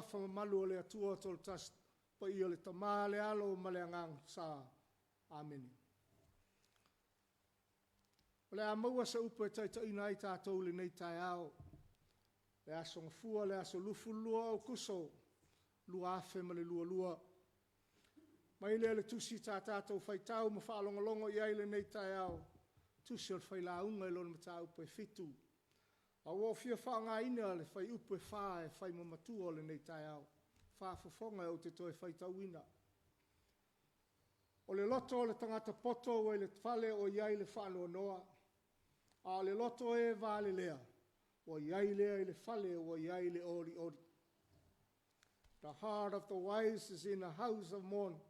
alofa mamalu o le Atua Toatasi Paia le Tama, le Alo ma le Agaga Sa. Amene. O le a maua se upu e taitaiina ai tatou i lenei taeao, le Aso Gafua, le aso 22 o Aokuso 2022. Mai lea o le tusi sa tatou faitau ma faalogologo i ai i lenei taeao, Tusi o le Failauga i lona mataupu e 7. A ua ou fia faaaogaina le fuaiupu e 4 e fai ma matua o lenei taeao, faafofoga ou te toe faitauina. O le loto o le tagata poto ua i le fale o i ai le faanoanoa, a o le loto o e valelea, ua i ai lea i le fale ua i ai le olioli. The heart of the wise is in the house of mourning,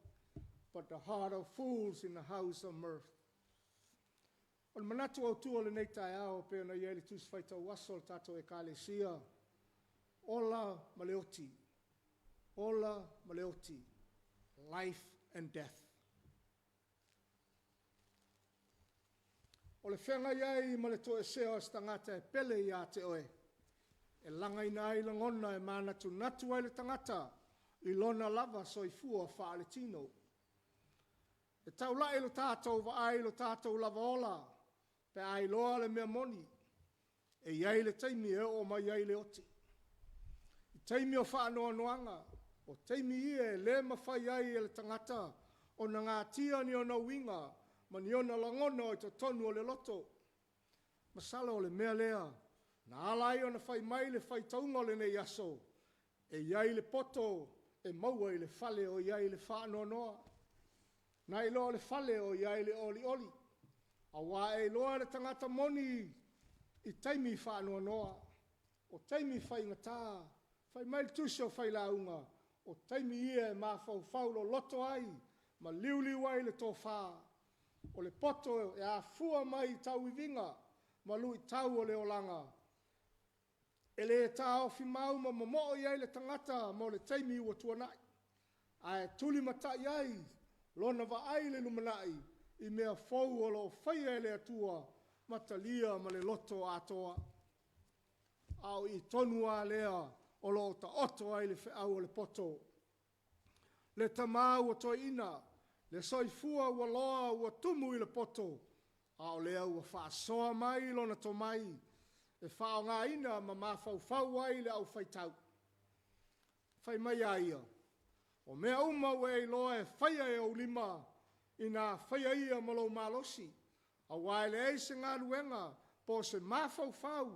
but the heart of fools in the house of mirth. O le manatu autu o lenei taeao pei ona i ai le Tusi Faitau Aso a le tatou Ekalesia, ola ma le oti, ola ma le oti, life and death. O le feagai ai ma le toesea o se tagata e pele ia te oe, e lagaina ai lagona e manatunatu ai le tagata i lona lava soifua faaletino. E taulai lo tatou vaai i lo tatou lava ola pe a iloa le mea moni, e i ai le taimi e oo mai ai le oti. I taimi o faanoanoaga, o taimi ia e le mafai ai e le tagata ona natia ni ona uiga ma ni ona lagona o i totonu o le loto. Masalo o le mea lea na ala ai ona fai mai le faitauga o lenei aso, e i ai le poto e maua i le fale o i ai le faanoanoa, nai lo le fale o i ai le olioli. Aua e iloa e le tagata moni i taimi faanoanoa, o taimi faigata. Fai mai le tusi o Failauga, o taimi ia e mafaufau loloto ai ma liuliu ai le tofa. O le poto e afua mai i tauiviga ma luitau o le olaga, e le taofi mau ma momoo i ai le tagata mo le taimi ua tuanai, ae tulimatai ai lona vaai i le lumanai i mea fou o lo o faia e le Atua ma talia ma le loto atoa. A o i tonu lava lea o lo o taoto ai le feau o le poto. Le tama ua toeaina, le soifua ua loa ua tumu i le poto, a o lea ua faasoa mai lona tomai e faaaogaina ma mafaufau ai le aufaitau. Fai mai a ia, “O mea uma ua e iloa e faia e ou lima, ina faia ia ma lou malosi, aua e leai se galuega, po o se mafaufau,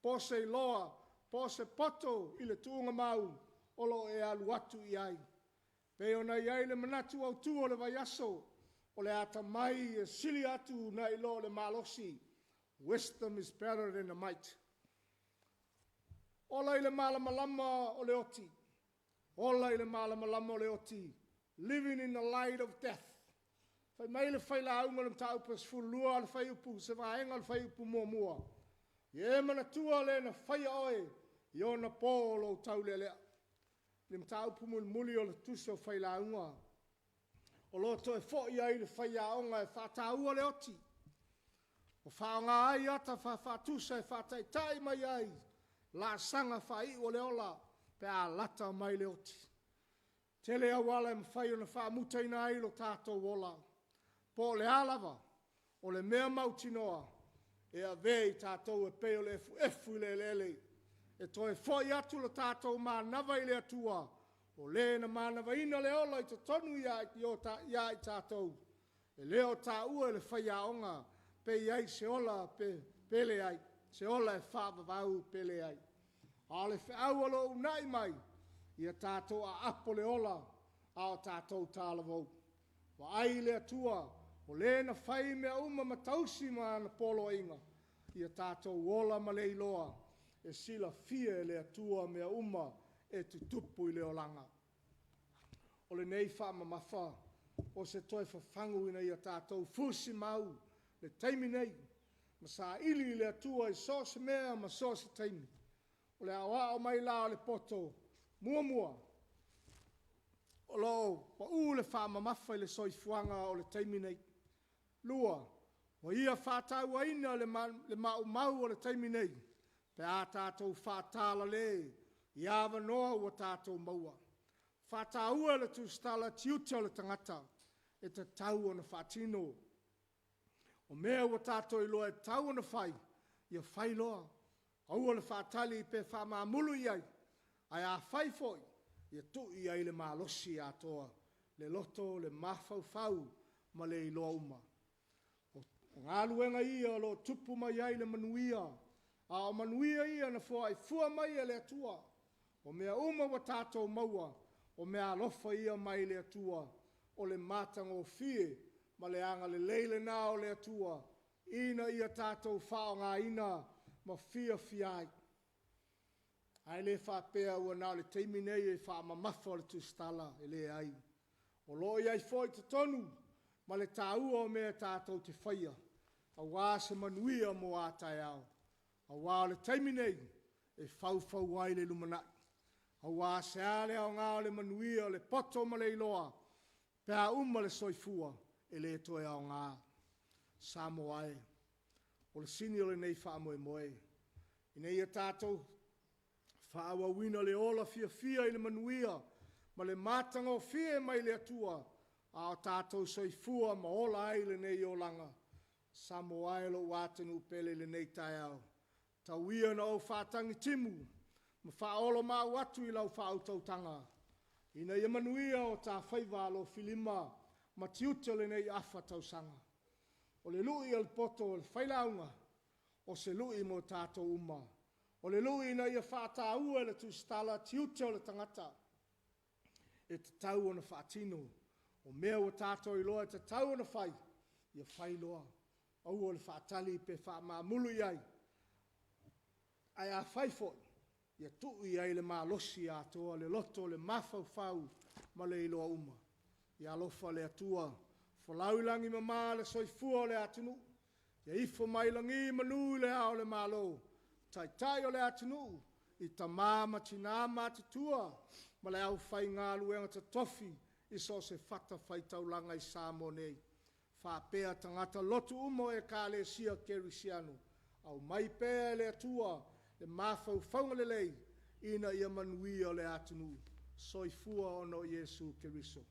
po o se iloa, po o se poto i le tuugamau o lo o e alu atu i ai.” Pei ona i ai le manatu autu o le vaiaso, o le atamai e sili atu nai lo le malosi. Wisdom is better than the might. Ola i le malamalama o le oti, ola i le malamalama o le oti, living in the light of death. Fai mai le failauga o le mataupu e 12 le fuaiupu, se vaega o le fuaiupu muamua. Ia e manatua le na faia oe i ona po o lou taulealea. Le mataupu mulimuli o le tusi o failauga, o lo o toe foi ai le faiaoga e faataua le oti, ua faaaoga ai ata faafaatusa e faataitai mai ai laasaga faaiu o le ola pe a lata mai le oti. Tele auala e mafai ona faamutaina ai lo tatou ola. Po o le a lava, o le mea mautinoa, e avea i tatou e pei o le efuefu i le eleele, e toe foi atu lo tatou manava i le Atua, o Le na manavaina le ola i totonu ia i tatou. E le o taua e le faiaoga pe i ai se ola pe leai, se ola e faavavau pe leai. A o le feau o lo o uunai mai, ia tatou aapo le ola a o tatou talavou. Vaai i le Atua, o Le na fai mea uma ma tausi ma ana poloaiga, ia tatou ola ma le iloa, e silafia e le Atua mea uma e tutupu i le olaga. O lenei faamamafa, o se toe fafagu ina ia tatou fusimau le taimi nei ma saili i le Atua i so o se mea ma so o se taimi. O le aoao mai la o le poto, muamua, o lo o pau le faamamafa i le soifuaga o le taimi nei. Lua, ua ia faatauaina le maumau o le taimi nei pe a tatou faatalale i avanoa ua tatou maua. Faataua e le Tusitala tiute o le tagata e tatau ona faatino. O mea ua tatou iloa e tatau ona fai, ia fai loa. Aua le faatali pe faamaamulu i ai, ae a fai foi, ia tuu i ai le malosi atoa, le loto, le mafaufau ma le iloa uma. O galuega ia o lo o tupu mai ai le manuia, a o manuia ia na foai fua mai e le Atua. O mea uma ua tatou maua, o meaalofa ia mai le Atua, o le matagofie ma le agalelei lena o le Atua ina ia tatou faaaogaina ma fiafia ai. Ae le faapea ua na o le taimi lenei e faamamafa o le tusitala, e leai. O lo o i ai foi i totonu ma le taua o mea tatou te faia aua se manuia mo a taeao. Aua o le taimi lenei, e faufau ai le lumanai. Aua se a le aoga o le manuia o le poto ma le iloa pe a uma le soifua, e le toe aoga. Samoa e, o le sini o lenei faamoemoe, ina ia tatou faaauauina le ola fiafia i le manuia ma le matagofie mai le Atua a o tatou soifua ma ola ai i lenei olaga. Samoa e lou atunuu pele i lenei taeao, tau ia ina ou faatagitimu ma faaoloolomaau atu i lau faautautaga ina ia manuia o ta faiva alofilima ma tiute o lenei afa tausaga. O le lui a le poto a le failauga, o se lui mo tatou uma. O le lui ina ia faataua e le tusitala tiute o le tagata e tatau ona faatino. O mea ua tatou iloa e tatau ona fai, ia fai loa. Aua le faatali pe faamaamulu i ai, ae a fai foi, ia tuu i ai le malosi atoa, le loto, le mafaufau ma le iloa uma. Ia alofa le Atua folau i lagi e mama le soifua o le atunuu, ia ifo mai lagi manu i Le Ao o le Malo, Taitai o le atunuu, i tama ma tina matutua ma le aufaigaluega totofi i so o se fatafaitaulaga i Samoa nei, faapea tagata lotu uma o Ekalesia Kerisiano, aumai pea e le Atua le mafaufauga lelei ina ia manuia le atunuu. Soifua ona o Iesu Keriso.